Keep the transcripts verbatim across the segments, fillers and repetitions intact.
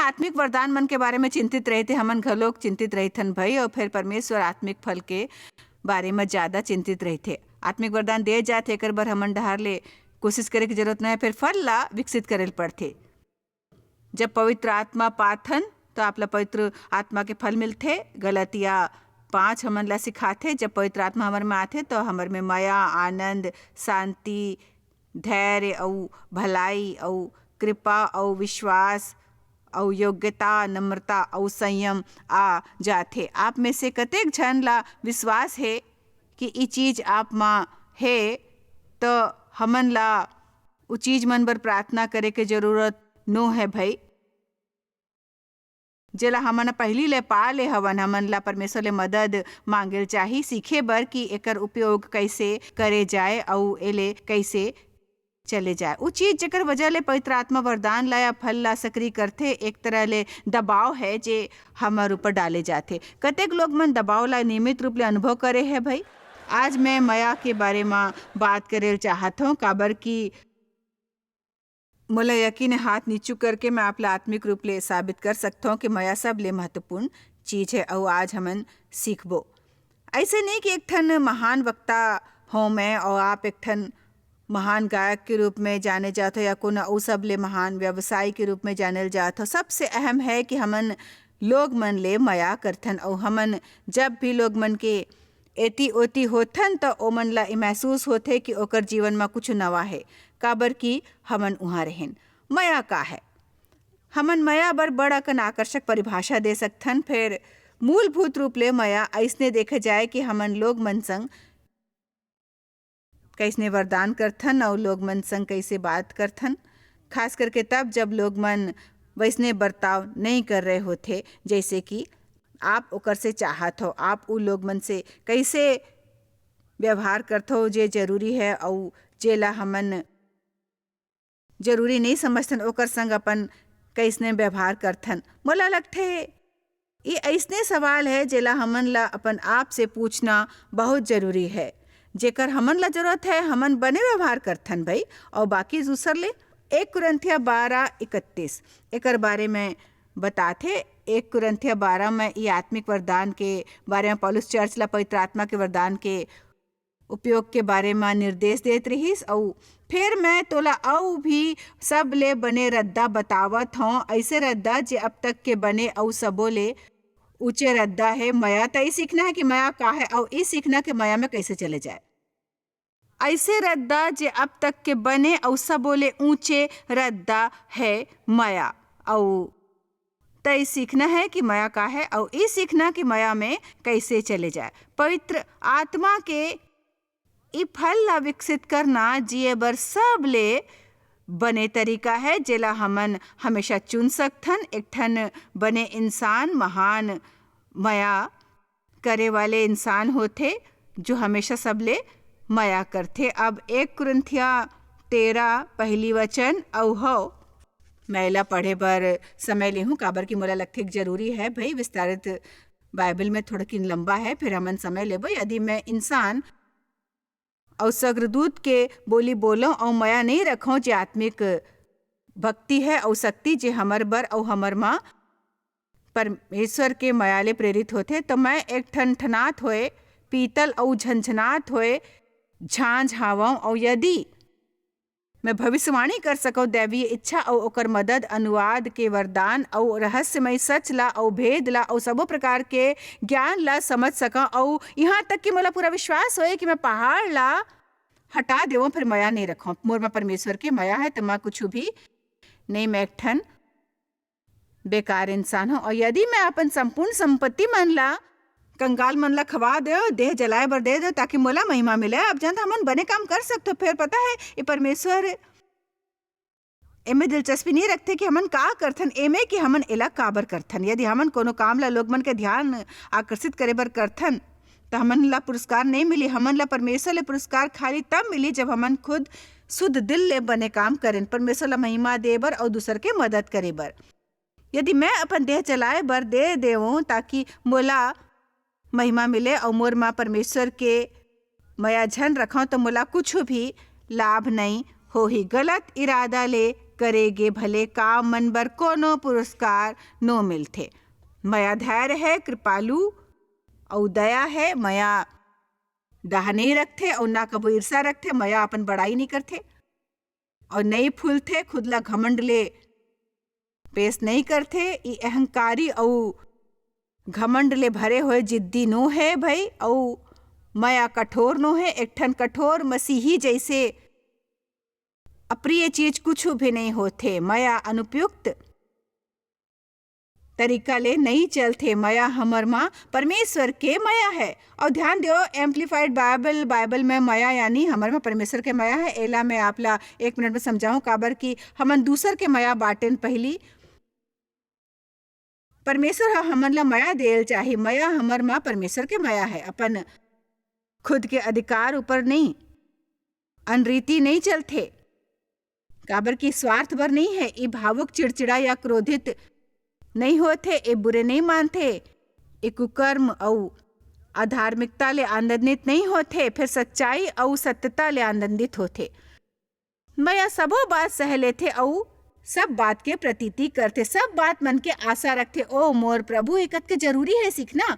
आत्मिक वरदान मन के बारे में चिंतित रहिथे, हमन घलोक चिंतित रहिथन भई, अउ फेर परमेश्वर आत्मिक फल के बारे में ज्यादा चिंतित रहिथे। आत्मिक वरदान दे जाथे, एकर बर हमन डहार ले कोशिश करे के जरूरत नहीं है, फेर फल ला विकसित करे ल पड़थे। जब पवित्र आत्मा पाथन, तो आप ला पवित्र आत्मा के फल मिलथे। गलतिया पाँच हमन ला सिखाथे, जब पवित्र आत्मा हमर में आथे, तो हमर में मया, आनंद, शांति, धैर्य अउ भलाई अउ कृपा अउ विश्वास अउ योग्यता, नम्रता अउ संयम आ जाथे। आप में से कतेक झन ला विश्वास हे कि ई चीज आप मा हे, तो हमन ला उ चीज मन बर प्रार्थना करे के जरूरत नो है भई, जेला हमन पहिली ले पा ले हवन। हमन ला परमेश्वर ले मदद मांगे ल चाही, सीखे बर कि एकर उपयोग कैसे करे जाए अउ एले कैसे चले जाए। उ चीज जेकर वजह ले पवित्र आत्मा वरदान ला या फल ला सक्रिय करथे, एक तरह ले दबाव है जे हमर ऊपर डाले जाथे। कतेक लोग मन दबाव ला नियमित रूप ले अनुभव करे है भई। आज मैं मया के बारे म बात करे ल चाहत हूँ, काबर कि मोला यकीन है, हाथ नीचू करके मैं आप ला आत्मिक रूप ले साबित कर सकत हूँ कि मया सबले महत्वपूर्ण चीज है, अउ आज हमन सीखबो। ऐसे नहीं कि एक ठन महान वक्ता हो मैं और आप एक ठन महान गायक के रूप में जाने जात हो या कोनो अउ सबले महान व्यवसायी के रूप में जानल जात हो। सबसे अहम है कि हमन लोग मन ले मया करथन, अउ हमन जब भी लोग मन के एती ओती होथन, त ओमन ला ए महसूस होथे कि ओकर जीवन म कुछ नवा हे, काबर कि हमन उहाँ रहेन। मया का है? हमन मया बर बड़ अकन आकर्षक परिभाषा दे सकथन। फेर मूलभूत रूप ले मया अइसने देखे जाए कि हमन लोग मन संग कइसने वरदान करथन अउ लोग मन संग कइसे बात करथन, खास करके तब, जब लोग मन वइसने बर्ताव नइ कर रहे होथे, जइसे कि आप ओकर से चाहत हो। आप उ लोग मन से कइसे व्यवहार करथो, जे जरूरी है अउ जेला हमन जरूरी नइ समझथन, ओकर संग अपन कइसने व्यवहार करथन। मोला लगथे, ये अइसने सवाल है, जेला हमन ला अपन आप से पूछना बहुत जरूरी है। जेकर हमन ला जरूरत है, हमन बने व्यवहार करथन भई, अउ बाकी दूसर ले। एक कुरिन्थिया बारह इकतीस, एकर बारे में बताथे। एक कुरिन्थिया बारह में ये आत्मिक वरदान के बारे में पौलुस चर्च ला पवित्र आत्मा के वरदान के उपयोग के बारे म निर्देश देत रिहिस, अउ फेर मैं तोला अउ भी सब ले बने रद्दा बतावत हौं, अइसे रद्दा, जे अब तक के बने अउ सबो ले ऊंचे रद्दा हे। मया त ई सीखना है कि मया का है, अउ ई सीखना कि मया में कैसे चले जाए। अइसे रद्दा, जे अब तक के बने अउ सबो ले ऊंचे रद्दा है मया, अउ तय सीखना है कि मया का है, अउ ई सीखना कि मया में कैसे चले जाए। पवित्र आत्मा के ई फल ला विकसित करना जिए बर सबले बने तरीका है, जेला हमन हमेशा चुन सकथन। एक ठन बने इंसान महान मया करे वाले इंसान होथे, जो हमेशा सबले मया करथे। अब एक कुरिन्थिया तेरह पहली वचन अउ हव, मैं एला पढ़े बर समय लेहूं, काबर कि मोला लगथे कि जरूरी है भई, विस्तारित बाइबल में थोड़किन लंबा है, फिर हमन समय लेबो। यदि मैं इंसान अउ सग्रदूत के बोली बोलंव अउ मया नइ रखंव, जे आत्मिक भक्ति है अउ शक्ति, जे हमर बर अउ हमर म परमेश्वर के मया ले प्रेरित होथे, त मैं एक ठनठनात होए पीतल अउ झनझनात होए झांझ हावंव, अउ यदि मैं भविष्यवाणी कर सकंव, दैवीय इच्छा अउ ओकर मदद, अनुवाद के वरदान अउ रहस्यमय सच ला अउ भेद ला अउ सबो प्रकार के ज्ञान ला समझ सकंव, अउ इहाँ तक कि मोला पूरा विश्वास होए कि मैं पहाड़ ला हटा देवंव, फिर मया नइ रखंव। मोर म परमेश्वर के मया है, त मैं कुछु भी नइ, मैं एक ठन बेकार इंसान हंव। अउ यदि मैं अपन संपूर्ण संपत्ति मन ला कंगाल मन ला खवा देव, देह जलाए बर दे देव, ताकि मोला महिमा मिले। अब जानत हमन बने काम कर सकथो, फेर पता है, ये परमेश्वर एमे दिलचस्पी नइ रखथे कि हमन का करथन, एमे कि हमन एला काबर करथन। यदि हमन कोनो काम ला लोग मन के ध्यान आकर्षित करे बर करथन, त हमन ला पुरस्कार नइ मिली। हमन ला परमेश्वर ले पुरस्कार खाली तब मिली, जब हमन खुद शुद्ध दिल ले बने काम करेन, परमेश्वर ला महिमा दे बर अउ दूसर के मदद करे बर। यदि मैं अपन देह जलाए बर दे देवंव, ताकि मोला महिमा मिले अउ मोर म परमेश्वर के मया झन रखंव, त मोला कुछु भी लाभ नइ होही। गलत इरादा ले करे गे भले काम मन बर कोनो पुरस्कार नो मिलथे। मया धैर्य है, कृपालु अउ दया है। मया दाह नहीं रखथे अउ ना कभू ईर्ष्या रखथे। मया अपन बड़ाई नहीं करथे अउ नहीं फूलथे, खुद ला घमंड ले पेश नहीं करथे। ई अहंकारी अउ घमंड ले भरे हुए जिद्दी नो है भई, अउ मया कठोर नो है। एक ठन कठोर मसीही जैसे अप्रिय चीज कुछ भी नहीं होथे। मया अनुपयुक्त तरीका ले नहीं चलथे। मया हमर माँ परमेश्वर के मया है। और ध्यान दियो, एम्प्लीफाइड बाइबल, बाइबल में मया यानी हमर माँ परमेश्वर के मया है। एला मैं आप ला एक मिनट में समझाऊं, काबर कि हमन दूसर के मया बाटेन। पहली, परमेश्वर ह हमन ला मया देल चाही। मया हमर माँ परमेश्वर के मया है, अपन खुद के अधिकार ऊपर नहीं, अनरीति नहीं चलथे, काबर कि स्वार्थ बर नहीं है। ई भावुक, चिड़चिड़ा या क्रोधित नहीं होथे, ए बुरे नहीं मानथे, ए कुकर्म अउ अधार्मिकता ले आनंदित नहीं होथे, फिर सच्चाई अउ सत्यता ले आनंदित होथे। मया सबो बात सह लेथे अउ सब बात के प्रतीति करथे, सब बात मन के आशा रखथे। ओ मोर प्रभु, ये कतके जरूरी है सीखना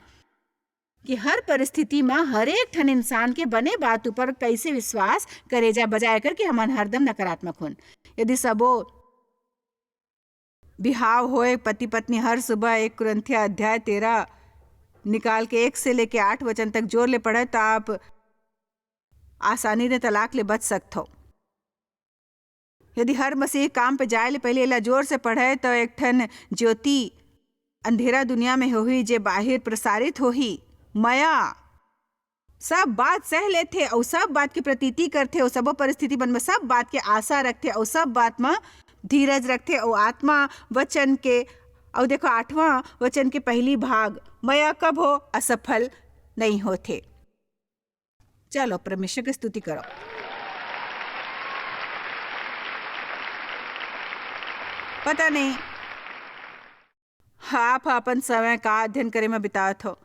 कि हर परिस्थिति म हर एक ठन इंसान के बने बात ऊपर कैसे विश्वास करे जाए, बजाय करके हमन हरदम नकारात्मक होन। यदि सबो बिहाव होए पति पत्नी हर सुबह एक कुरिन्थिया अध्याय तेरह निकाल के एक से लेके आठ वचन तक जोर ले पढ़े, त आप आसानी ले तलाक ले बच सकथो। यदि हर मसीह काम पे जाए ले पहले एला जोर से पढ़े, तो एक ठन ज्योति अंधेरा दुनिया में होही, जे बाहिर प्रसारित होही। मया सब बात सह लेथे अउ सब बात के प्रतीति करथे अउ सबो परिस्थिति मन में सब बात के आशा रखथे अउ सब बात में धीरज रखथे अउ आत्मा वचन के, अउ देखो आठवां वचन के पहली भाग, मया कभो असफल नहीं होथे। चलो, परमेश्वर के स्तुति करो। पता नहीं आप ह अपन समय का अध्ययन करे म बितावत हो।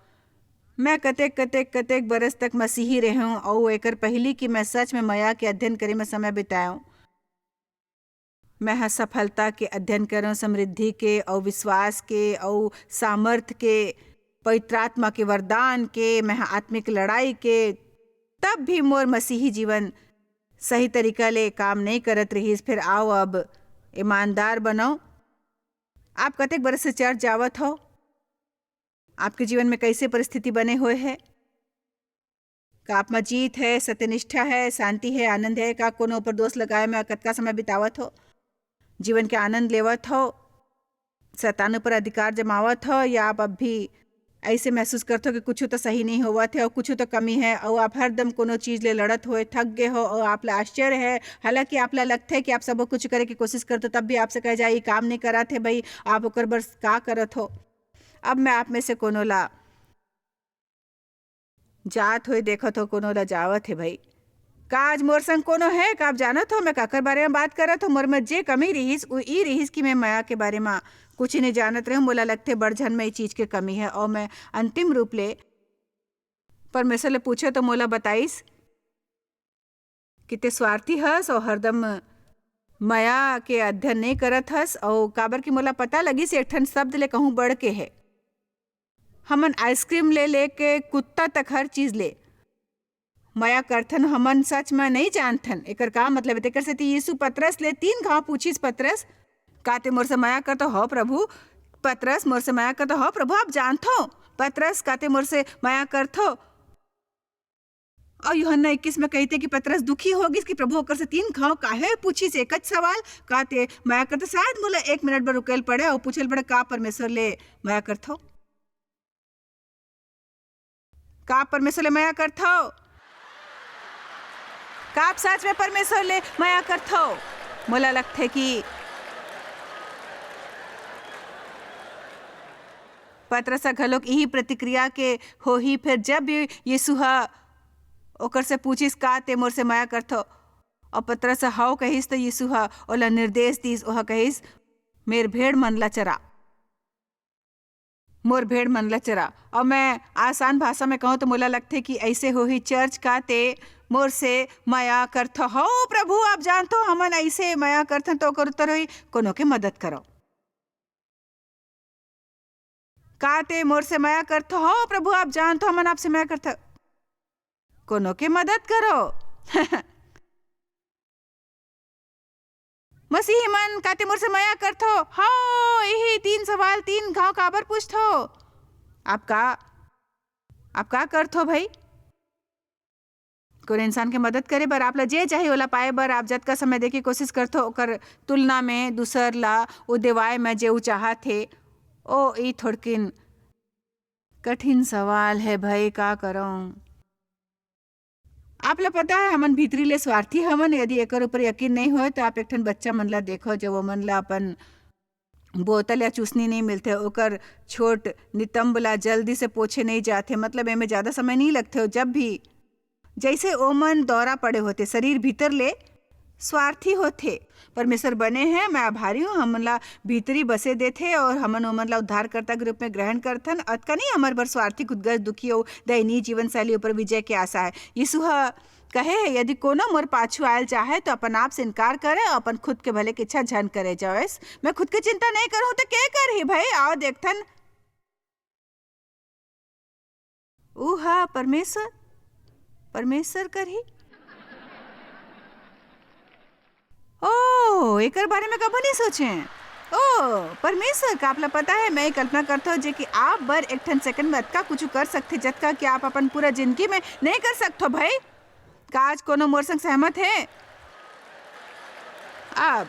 मैं कतेक, कतेक, कतेक बरस तक मसीही रेहेंव, अउ एकर पहिली कि मैं सच में मया के अध्ययन करे म समय बिताएंव, मैं ह सफलता के अध्ययन करेंव, समृद्धि के, अउ विश्वास के, अउ सामर्थ के, पवित्र आत्मा के वरदान के, मैं ह आत्मिक लड़ाई के। तब भी मोर मसीही जीवन सही तरीका ले काम नहीं करत रहिस। फिर आओ, अब ईमानदार बनो। आप कतेक बरस से चर्च जावत हो? आपके जीवन में कैसे परिस्थिति बने हुए है? का आप में जीत है, सत्यनिष्ठा है, शांति है, आनंद है? का कोनो ऊपर दोष लगाए में कतका समय बितावत हो? जीवन के आनंद लेवत हो, शैतान ऊपर अधिकार जमावत हो, या आप अब भी ऐसे महसूस करत हो कि कुछ तो सही नहीं होवत है और कुछ तो कमी है, और आप हरदम कोनो चीज ले लड़त होए थक गए हो और आप ला आश्चर्य है, हालांकि आप ला लगता है कि आप सब कुछ करे की कोशिश करत हो, तब भी आपसे कहे जाए, "ये काम नहीं करत है भाई, आप ओकर बर का करत हो?" अब मैं आप में से कोनो ला जात होए देखत हो, कोनो ला जावत हे भाई। का आज मोर संग कोनो है? का आप जानत हो, मैं काकर बारे में बात करत हो? मोर में जे कमी रिहिस, वो ई रिहिस कि मैं मया के बारे में कुछ नहीं जानत रहेंव। मोला लगथे, बड़ झन में ई चीज के कमी है, और मैं अंतिम रूप ले परमेश्वर ले पूछे, तो मोला बताइस कि ते स्वार्थी हस और हरदम मया के अध्ययन नहीं करत हस, और काबर कि मोला पता लगिस, एक ठन शब्द ले कहूँ बढ़ के है। हमन आइसक्रीम ले लेके कुत्ता तक हर चीज ले मया करथन, हमन सच में नहीं जानथन एकर का मतलब है। तेकर सेती यीशु पतरस ले तीन घाव पूछिस, "पतरस, का ते मोर से मया करथो?" "हो प्रभु।" "पतरस, मोर से मया करथो?" "हो प्रभु।" आप जानथो, "पतरस, का ते मोर से मया करथो?" और यूहन्ना इक्कीस में कहते कि पतरस दुखी हो गिस कि प्रभु ओकर से तीन घाव काहे पूछिस एकच सवाल, "का ते मया करथो?" शायद मोला एक मिनट बर रुकेल पड़े और पूछेल पड़े, "का परमेश्वर ले मया करथो?" का आप परमेश्वर ले मया करथव? का आप सच में परमेश्वर ले मया करथव? मोला लगथे कि पतरस ह घलोक इही प्रतिक्रिया के होही। फिर जब भी यीशु ह ओकर से पूछिस, "का ते मोर से मया करथव?" अउ पतरस ह, "हव," कहिस, त यीशु ह ओला निर्देश दिस, ओह कहिस, "मेर भेड़ मन ला चरा।" मोर भेड़ मन ला चरा। अउ मैं आसान भाषा में कहूँ तो मोला लगथे कि ऐसे होही चर्च का ते मोर से मया करथो। हो प्रभु, आप जानथो हमन ऐसे मया करथन तो ओकर उत्तर होही, कोनो के मदद करो। का ते मोर से मया करथो? हो प्रभु, आप जानथो हमन आपसे मया करथो। कोनो के मदद करो। मसीही मन, का ते मोर से मया करथो? हो, यही तीन सवाल तीन घाव काबर पूछथो? आप का, आप का करथो भाई? कोनो इंसान के मदद करे बर आप ला जे चाही ओला पाए बर आप जतका समय देके कोशिश करथो, ओकर तुलना में दूसर ला ओ देवाय में जे ऊ चाहत हे, ओ ई थोड़किन कठिन सवाल है भाई, का करौं? आप ला पता है, हमन भीतरी ले स्वार्थी हवन। यदि एकर ऊपर यकीन नहीं होय, तो आप एक ठन बच्चा मन ला देखो, जब वो मन ला अपन बोतल या चूसनी नहीं मिलथे, ओकर छोट नितंब ला जल्दी से पोछे नहीं जाथे, मतलब एमे ज्यादा समय नहीं लगथे। जब भी जैसे ओमन दौरा पड़े होथे, शरीर भीतर ले स्वार्थी होथे। परमेश्वर बने हैं, मैं आभारी हूँ, हमन ला भीतरी बसे देथे और हमन ओमन ला उद्धारकर्ता के रूप में ग्रहण करथन। अतका नहीं हमर बर स्वार्थी, खुदगर्ज, दुखी और दयनीय जीवन शैली ऊपर विजय के आशा है। यीशु ह कहे है, "यदि कोनो मोर पाछू आयल चाहे, तो अपन आप से इनकार करे और अपन खुद के भले के इच्छा झन करे।" जॉयस, मैं खुद के चिंता नहीं करूँ, तो के करही भाई? आओ देखथन। ऊ हा परमेश्वर, परमेश्वर करही। ओ, एकर बारे में कभू नहीं सोचे। ओ, परमेश्वर का आप ला पता है, मैं ये कल्पना करता हूँ जे कि आप बर एक ठन सेकंड में अतका कुछ कर सकते, जतका कि आप अपन पूरा जिंदगी में नहीं कर सकते हो भाई। का आज कोनो मोर संग सहमत है? अब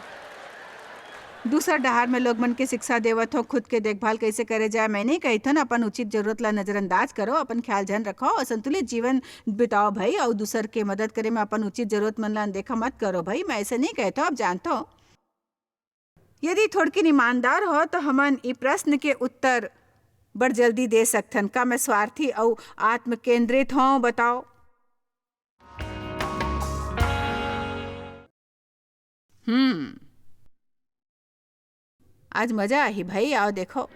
दूसर डहार में लोग मन के शिक्षा देवत हो, खुद के देखभाल कैसे करे जाए, मैं नहीं कहिथन, अपन उचित जरूरत ला नजरअंदाज करो, अपन ख्याल झन रखो और संतुलित जीवन बिताओ भाई, और दूसर के मदद करे में अपन उचित जरूरत मन ला अनदेखा मत करो भाई। मैं ऐसे नहीं कहता, आप जानते हो, यदि थोड़किन ईमानदार हो तो हमन ई प्रश्न के उत्तर बड़ जल्दी दे सकथन, का मैं स्वार्थी अउ आत्म केंद्रित हूँ? बताओ। हम्म, आज मजा आही भाई, आओ देखो।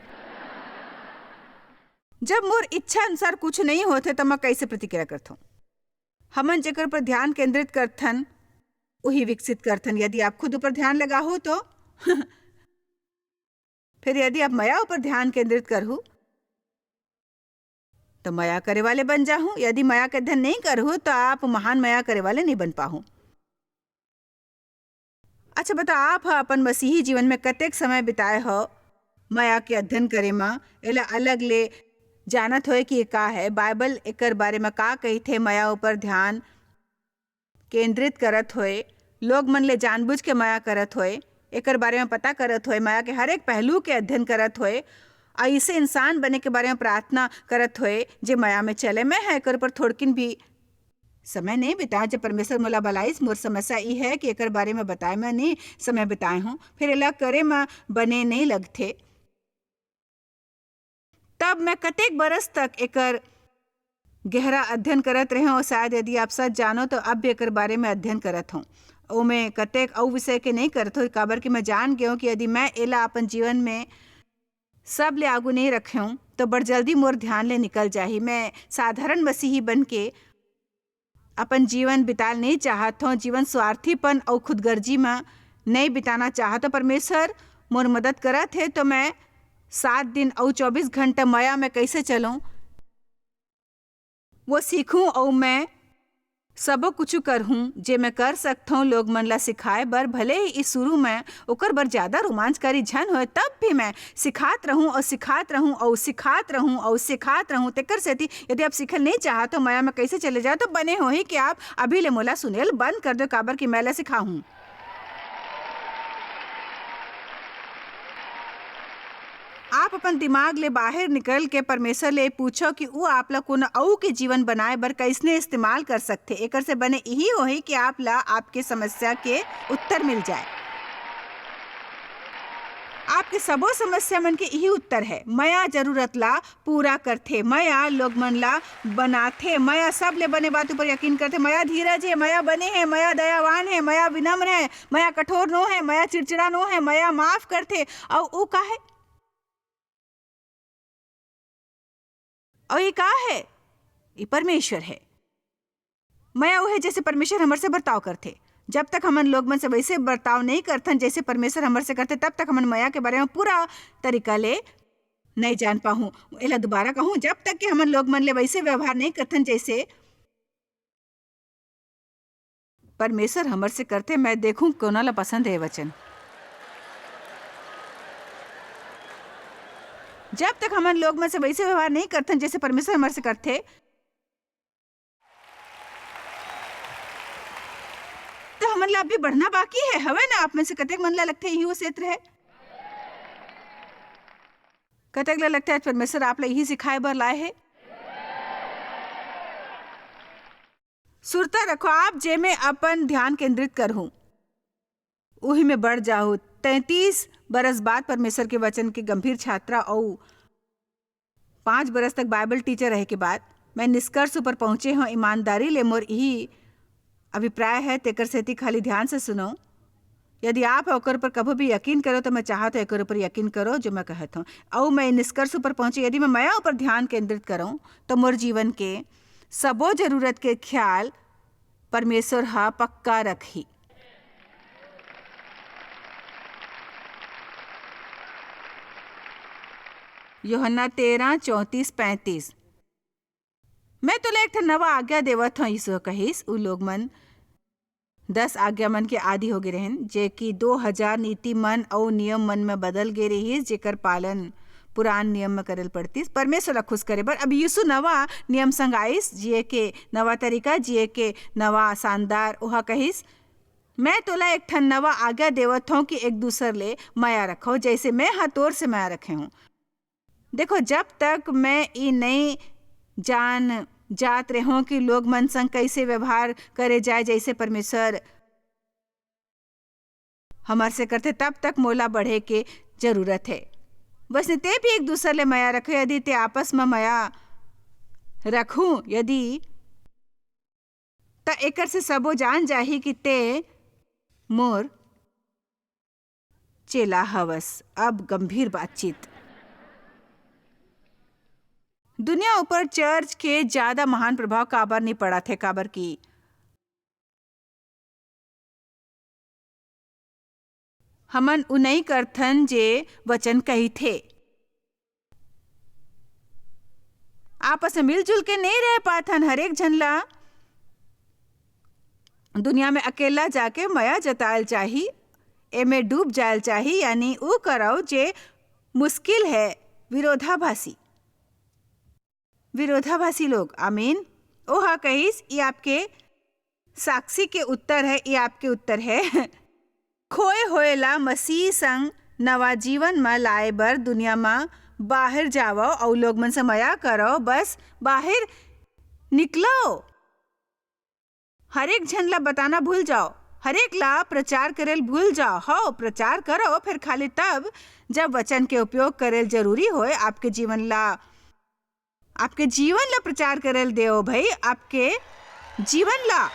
जब मोर इच्छा अनुसार कुछ नहीं होथे, त मैं कैसे प्रतिक्रिया करथूं? हमन जेकर पर ध्यान केंद्रित करथन, वही विकसित करथन। यदि आप खुद ऊपर ध्यान लगाहू, तो फिर यदि आप मया ऊपर ध्यान केंद्रित करहू, तो मया करे वाले बन जाहू। यदि मया के अध्ययन नहीं करहू, तो आप महान मया करे वाले नहीं बन पाहू। अच्छा बता, आप ह अपन मसीही जीवन में कतेक समय बिताए हो मया के अध्ययन करे म? एला अलग ले जानत होए कि ये का है, बाइबल एकर बारे में का कहिथे, मया ऊपर ध्यान केंद्रित करत होए, लोग मन ले जानबूझ के मया करत होए, एकर बारे में पता करत होए, मया के हर एक पहलू के अध्ययन करत होए, अइसे इंसान बने के बारे में प्रार्थना करत होए, जे मया में चले। मैं ह एकर ऊपर थोड़किन भी समय नहीं बिताए। जब परमेश्वर मोला बलाइस, मोर समस्या ई है कि एकर बारे में बताए मैं नहीं समय बिताए हूँ, फिर एला करे में बने नहीं लगथे। तब मैं कतेक बरस तक एकर गहरा अध्ययन करत रहे हूँ, और शायद यदि आप सच जानो तो अब भी एकर बारे में अध्ययन करत हूँ। ओमे कतेक अउ विषय के नहीं करत हूँ, काबर कि मैं जान गए हूँ कि यदि मैं एला अपन जीवन में सब ले आगू नहीं रखे हूँ, तो बड़ जल्दी मोर ध्यान ले निकल जाही। मैं साधारण मसीही बन के अपन जीवन बिताल नहीं चाहत हूँ, जीवन स्वार्थीपन अउ खुदगर्जी में नहीं बिताना चाहत हूँ। परमेश्वर मोर मदद करत है, तो मैं सात दिन अउ चौबीस घंटा मया में कैसे चलूँ, वो सीखूँ अउ मैं सबो कुछु करहूँ, जे मैं कर सकथौं लोग मन ला सिखाए बर। भले ही ई शुरू में ओकर बर ज्यादा रोमांचकारी झन होए, तब भी मैं सिखात रहूँ अउ सिखात रहूँ अउ सिखात रहूँ अउ सिखात रहूँ। तेकर सेती यदि आप सीखल नहीं चाहत हो, मया में कैसे चले जाओ, तो बने होही कि आप अभी ले मोला सुनेल बंद कर दो, काबर कि मैं ला सिखाहूँ। आप अपन दिमाग ले बाहर निकल के परमेश्वर ले पूछो कि वो आप ला कोनो अऊ के जीवन बनाए बर कैसने इस्तेमाल कर सकथे। एकर से बने इही होही कि आप ला आपके समस्या के उत्तर मिल जाए। आपके सबो समस्या मन के इही उत्तर है। मया जरूरत ला पूरा करथे, मया लोग मन ला बनाथे, मया सब ले बने बात ऊपर यकीन करथे, मया धीरज है, मया बने है, मया दयावान है, मया विनम्र है, मया कठोर नो है, मया चिड़चिड़ा नो है, मया माफ करथे। अउ ऊ का है? अउ ये का हे? ये परमेश्वर हे। मया वो हे, जैसे परमेश्वर हमर से बर्ताव करथे। जब तक हमन लोग मन से वैसे बर्ताव नहीं करथन, जैसे परमेश्वर हमर से करथे, तब तक हमन मया के बारे में पूरा तरीका ले नहीं जान पाहूं। एला दोबारा कहूं, जब तक कि हमन लोग मन ले वैसे व्यवहार नहीं करथन, जैसे परमेश्वर हमर से करथे, मैं देखूं कोना ला पसंद हे वचन। जब तक हमन लोग मन से वैसे व्यवहार नहीं करथन, जैसे परमेश्वर हमर से करथे, तो हमन ला अभी बढ़ना बाकी हे, हवे ना? आप में से कतेक मन ला लगथे यही वो क्षेत्र हे? कतेक ला लगथे आज परमेश्वर आप ला यही सिखाए बर लाए हे? सुरता रखो, आप जे में अपन ध्यान केंद्रित करहू, उही में बढ़ जाहू। तैंतीस बरस बाद परमेश्वर के वचन के गंभीर छात्रा अउ पांच बरस तक बाइबल टीचर रहे के बाद मैं निष्कर्ष ऊपर पहुंचे हूं, ईमानदारी ले मोर यही अभिप्राय है, तेकर सेती खाली ध्यान से सुनो। यदि आप ओकर पर कभू भी यकीन करो, तो मैं चाहत हूं एकर ऊपर यकीन करो जो मैं कहत हूं। अउ मैं निष्कर्ष ऊपर पहुंचे, यदि मैं मया ऊपर ध्यान केंद्रित करूं, तो मोर जीवन के सबो जरूरत के ख्याल परमेश्वर ह पक्का रखही। यूहन्ना तेरह, चौंतीस, पैंतीस। "मैं तोला एक ठन नवा आज्ञा देवत हंव," यीशु ह कहिस। उ लोग मन दस आज्ञा मन के आदी हो गे रहन, जे कि दो हजार नीति मन अउ नियम मन में बदल गे रहिस, जेकर पालन पुरान नियम में करल पड़तिस परमेश्वर ला खुश करे बर। अब यीशु नवा नियम संग आइस, जिए के नवा तरीका, जिए के नवा शानदार। ओहा कहिस, "मैं तोला एक ठन नवा आज्ञा देवत हंव कि एक दूसर ले मया रखव, जैसे मैं ह तोर से मया रखे हंव।" देखो, जब तक मैं ई नई जान जात रेहों कि लोग मन संग कैसे व्यवहार करे जाए, जैसे परमेश्वर हमर से करथे, तब तक मोला बढ़े के जरूरत हे। वैसने ते भी एक दूसर ले मया रखे। यदि ते आपस म मया रखहू, यदि, त एकर से सबो जान जाही कि ते मोर चेला हवस। अब गंभीर बातचीत। दुनिया ऊपर चर्च के ज्यादा महान प्रभाव काबर नहीं पड़त हे? काबर कि हमन उ नई करथन जे वचन कहिथे। आपस में मिलजुल के नहीं रह पाथन। हरेक झन ला दुनिया में अकेला जाके मया जतायल चाही, एमे डूब जायल चाही, यानी उ करव जे मुश्किल है, विरोधाभासी। विरोधाभासी लोग, आमीन। ओहा कहिस, "ये आपके साक्षी के उत्तर है, ये आपके उत्तर है।" खोए होए ला मसीह संग नवा जीवन म लाए बर दुनिया म बाहर जावव अउ लोग मन से मया करव, बस बाहर निकलव। हरेक झन ला बताना भूल जाओ, हरेक ला प्रचार करेल भूल जाओ। हव, प्रचार करो, फिर खाली तब जब वचन के उपयोग करेल जरूरी होए। आपके जीवन ला, आपके जीवन ला प्रचार करेल देओ भाई, आपके जीवन ला।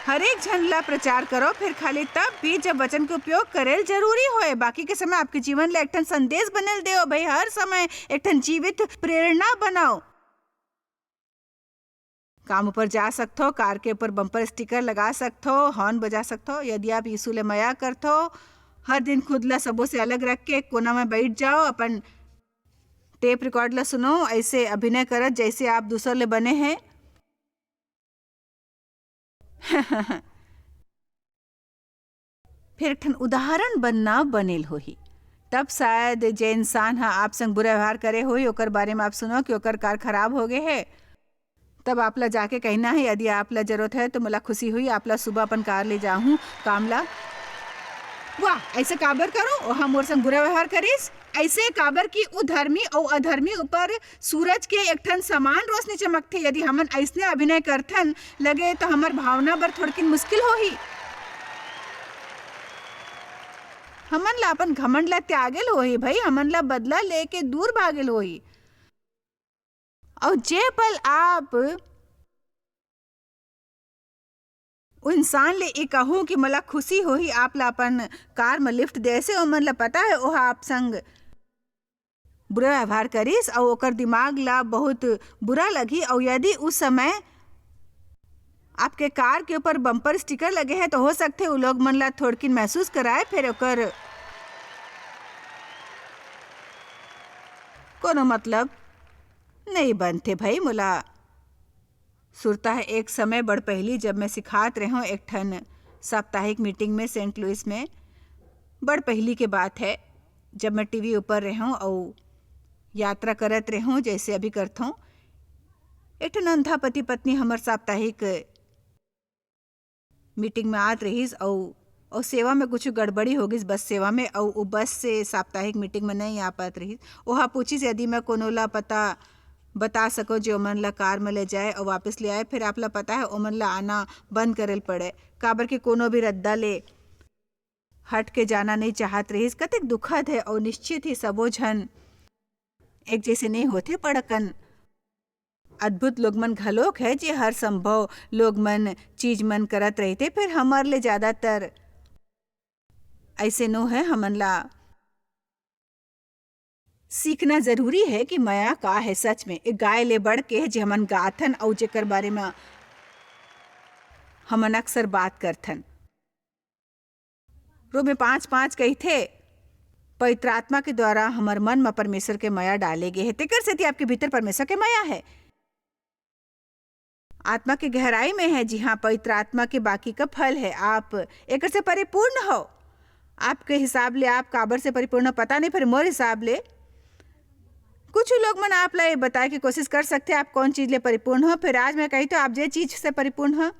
हरेक झन ला प्रचार करो, फिर खाली तब भी जब वचन के उपयोग करेल जरूरी होए। बाकी के समय आपके जीवन ला एक ठन संदेश बनेल देओ भाई। हर समय एक ठन जीवित प्रेरणा बनाओ। काम ऊपर जा सकथो, कार के ऊपर बम्पर स्टिकर लगा सकथो, हॉर्न बजा सकथो। यदि आप यीशु ले मया करथो, हर दिन खुद ला सबो से अलग रख के कोना में बैठ जाओ, अपन टेप रिकॉर्ड ला सुनो, ऐसे अभिनय करत जैसे आप दूसर ले बने हैं। फिर एक ठन उदाहरण बनना बनेल होही। तब शायद जे इंसान ह आप संग बुरा व्यवहार करे होही, ओकर बारे में आप सुनो कि ओकर कार खराब हो गए है, तब आप ला जाके कहना है, यदि आप ला जरूरत है तो मोला खुशी हुई, आप ला सुबह अपन कार ले जाहूं काम ला। वाह, ऐसे काबर करो, ओहा मोर संग बुरा व्यवहार करिस। ऐसे काबर कि उ धर्मी अउ अधर्मी ऊपर सूरज के एक ठन समान रोशनी चमकथे। यदि हमन अइसने अभिनय करथन लगे, तो हमर भावना बर थोड़किन मुश्किल होही। हमन ला अपन घमंड ला त्यागेल होही भाई, हमन ला बदला लेके दूर भागेल होही। अउ जे पल आप उ इंसान ले ए कहूं कि मोला खुशी होही आप ला अपन कार म लिफ्ट दे, से ओमन ला पता है ओहा आप संग बुरा व्यवहार करिस अउ ओकर दिमाग ला बहुत बुरा लगी, अउ यदि उस समय आपके कार के ऊपर बम्पर स्टिकर लगे हे, तो हो सकथे उ लोग मन ला थोड़किन महसूस कराए, फिर ओकर कोनो मतलब नहीं बनथे भाई मोला। सुरता है, एक समय बड़ पहिली, जब मैं सिखात रेहों एक ठन साप्ताहिक मीटिंग में सेंट लुइस में, बड़ पहिली के बात है, जब मैं टीवी ऊपर रेहों अउ यात्रा करत रेहों, जैसे अभी करथों, एक ठन अंधा पति पत्नी हमर साप्ताहिक मीटिंग में आत रहिस अउ, अउ सेवा में कुछ गड़बड़ी हो गिस बस सेवा में, अउ वो बस से साप्ताहिक मीटिंग में नहीं आ पात रहिस। ओहा पूछिस यदि मैं कोनो ला पता बता सको जे ओमन ला कार में ले जाए अउ वापस ले आए। फिर आप ला पता है ओमन ला आना बंद करे ल पड़े, काबर के कोनो भी रद्दा ले हट के जाना नहीं चाहत रहिस। कतेक दुखद है, अउ निश्चित ही सबो झन एक जैसे नहीं होथे, बड़कन अद्भुत लोग मन घलोक है जे हर संभव लोग मन चीज मन करत रहिथे, फिर हमर ले ज्यादातर ऐसे नो है। हमन ला सीखना जरूरी है कि मया का है सच में। एक गाय ले बढ़ के है जे हमन गाथन अउ जेकर बारे में हमन अक्सर बात करथन। रोमे पाँच पाँच कहिथे, "पवित्र आत्मा के द्वारा हमर मन म परमेश्वर के मया डाले गे हे।" तेकर सेती आपके भीतर परमेश्वर के मया है। आत्मा के गहराई में है, जी हाँ, पवित्र आत्मा के बाकी का फल है। आप एकर से परिपूर्ण हो। आपके हिसाब ले आप काबर से परिपूर्ण हो, पता नहीं, फिर मोर हिसाब ले कुछ लोग मन आप ला ये बताए के कोशिश कर सकथे, आप कौन चीज ले परिपूर्ण हो। फिर आज मैं कही तो आप जे चीज से परिपूर्ण हो,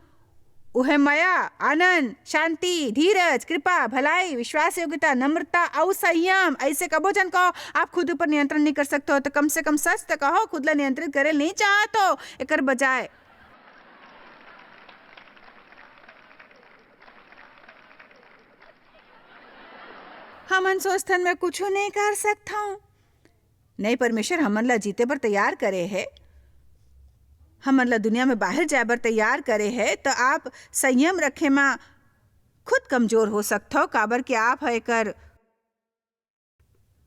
उहे मया, आनंद, शांति, धीरज, कृपा, भलाई, विश्वास योग्यता, नम्रता अउ संयम। ऐसे कबो झन कहो आप खुद ऊपर नियंत्रण नहीं कर सकते हो, तो कम से कम सच तो कहो, खुद ला नियंत्रित करे नहीं चाहत हो। एकर बजाय हमन सोचथन, "मैं कुछू नहीं कर सकथौं।" नहीं, परमेश्वर हमन ला जीते बर तैयार करे हे, हमन ला दुनिया में बाहर जाए बर तैयार करे हे, तो आप संयम रखे मा खुद कमजोर हो सकथव, काबर कि आप ह एकर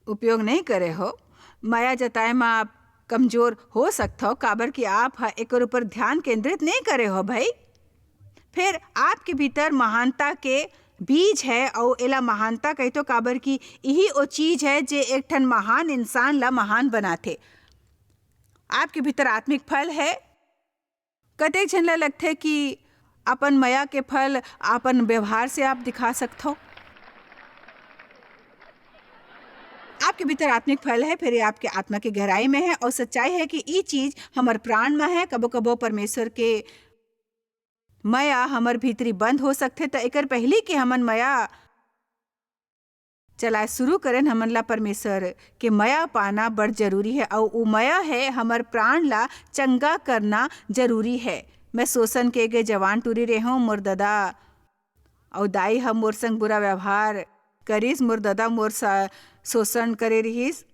उपयोग नहीं करे हो। मया जताए मा आप कमजोर हो सकथव, काबर कि आप ह एकर ऊपर ध्यान केंद्रित नहीं करे हो भाई। फिर आपके भीतर महानता के बीज है, अउ एला महानता कहिथो, काबर कि इही ओ चीज है जे एक ठन महान इंसान ला महान बनाथे। आपके भीतर आत्मिक फल है। कतेक झन ला लगथे कि अपन मया के फल अपन व्यवहार से आप दिखा सकथो। आपके भीतर आत्मिक फल है, फिर ये आपके आत्मा के गहराई में है, और सच्चाई है कि ई चीज हमर प्राण में है। कबो-कबो परमेश्वर के मया हमर भीतरी बंद हो सकथे, त एकर पहिली कि हमन मया चलाए शुरू करेन, हमन ला परमेश्वर के मया पाना बड़ जरूरी है, अउ उ मया है हमर प्राण ला चंगा करना जरूरी है। मैं शोषण के गे जवान टूरी रेहों, मोर ददा अउ दाई ह मोर संग बुरा व्यवहार करिस, मोर ददा मोर सा-, शोषण करे रिहिस,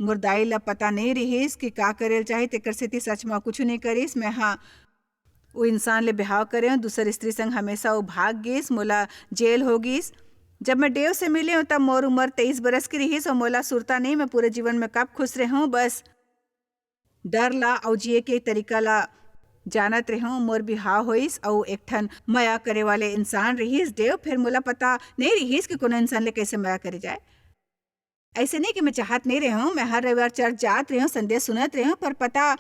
मोर दाई ला पता नहीं रिहिस कि का करे ल चाही, तेकर सेती सच म कुछु नहीं करिस। मैं हा वो इंसान ले बिहाव करे हूँ, दूसर स्त्री संग हमेशा वो भाग गिस, मोला जेल हो गिस। जब मैं डेव से मिले हूँ, तब मोर उम्र तेईस बरस की रहिस और मोला सुरता नहीं, मैं पूरे जीवन में कब खुश रहूँ, बस डर ला और जिए के तरीका ला जानत रहूँ। मोर बिहाव होइस और एक ठन मया करे वाले इंसान रहिस डेव, फिर मोला पता नहीं रहिस कि कोनो इंसान ले कैसे मया करे जाए। ऐसे नहीं कि मैं चाहत नहीं रहे हूँ, मैं हर रविवार चर्च जात रहे हूँ, संदेश सुनत रहे हूँ, पर पता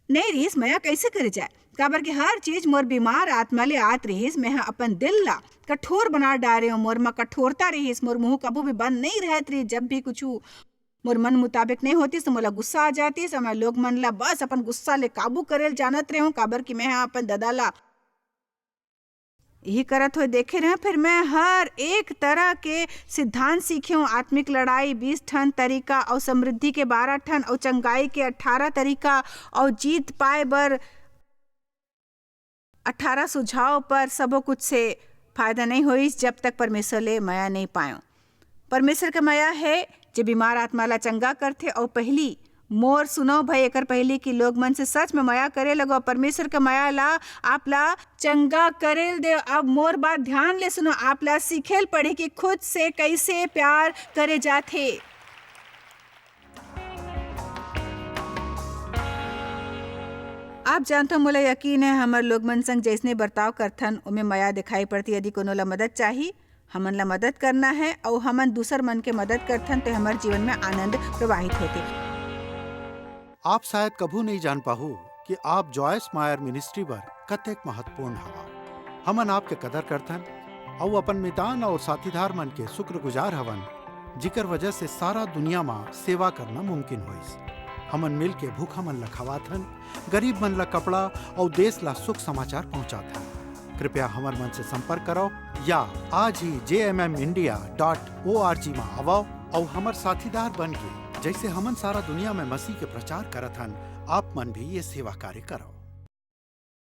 नहीं रहिस मया कैसे करे जाए, काबर कि हर चीज मोर बीमार आत्मा ले आत रहिस। मैं ह अपन दिल ला कठोर बना डारे हूँ, मोर म कठोरता रहिस, मोर मुंह कभू भी बंद नहीं रहत रहिस। जब भी कुछ मोर मन मुताबिक नहीं होतिस, तो मोला गुस्सा आ जातिस, और मैं लोग मन ला बस अपन गुस्सा ले काबू करे ल जानत रहे हूँ, काबर कि मैं ह अपन ददा ला यही करत हुए देखे रहे। फिर मैं हर एक तरह के सिद्धांत सीखे हूँ, आत्मिक लड़ाई, बीस ठन तरीका और समृद्धि के बारह ठन और चंगाई के अठारह तरीका और जीत पाए बर अठारह सुझाव, पर सबो कुछ से फायदा नहीं होइस जब तक परमेश्वर ले मया नहीं पायो। परमेश्वर के मया है जे बीमार आत्मा ला चंगा करथे। और पहली मोर सुनो भाई, एकर पहली कि लोग मन से सच में मया करे लगो, परमेश्वर के मया ला आप ला चंगा करे ल दे। अब मोर बात ध्यान ले सुनो, आप ला सीखे ल पड़े कि खुद से कैसे प्यार करे जाथे। आप जानथव, मोला यकीन है, हमर लोग मन संग जइसने बर्ताव करथन, ओमे मया दिखाई पड़थे। यदि कोनो ला मदद चाही, हमन ला मदद करना है, अउ हमन दूसर मन के मदद करथन, तो हमर जीवन में आनंद प्रवाहित होथे। आप शायद कभू नहीं जान पाहू कि आप जॉयस मायर मिनिस्ट्री बर कतेक महत्वपूर्ण हवा। हमन आपके कदर करथन, अउ अपन मितान अउ साथीदार मन के शुक्रगुजार हवन, जिकर वजह से सारा दुनिया मा सेवा करना मुमकिन होइस। हमन मिल के भूखा मन ला खवाथन, गरीब मन ला कपड़ा अउ देश ला सुख समाचार पहुंचाथन। कृपया हमर मन से संपर्क करव या आज ही जे M M India dot O R G मा आवव अउ हमर साथीदार बन के, जइसे हमन सारा दुनिया में मसीह के प्रचार करत हन, आप मन भी ये सेवा कार्य करव।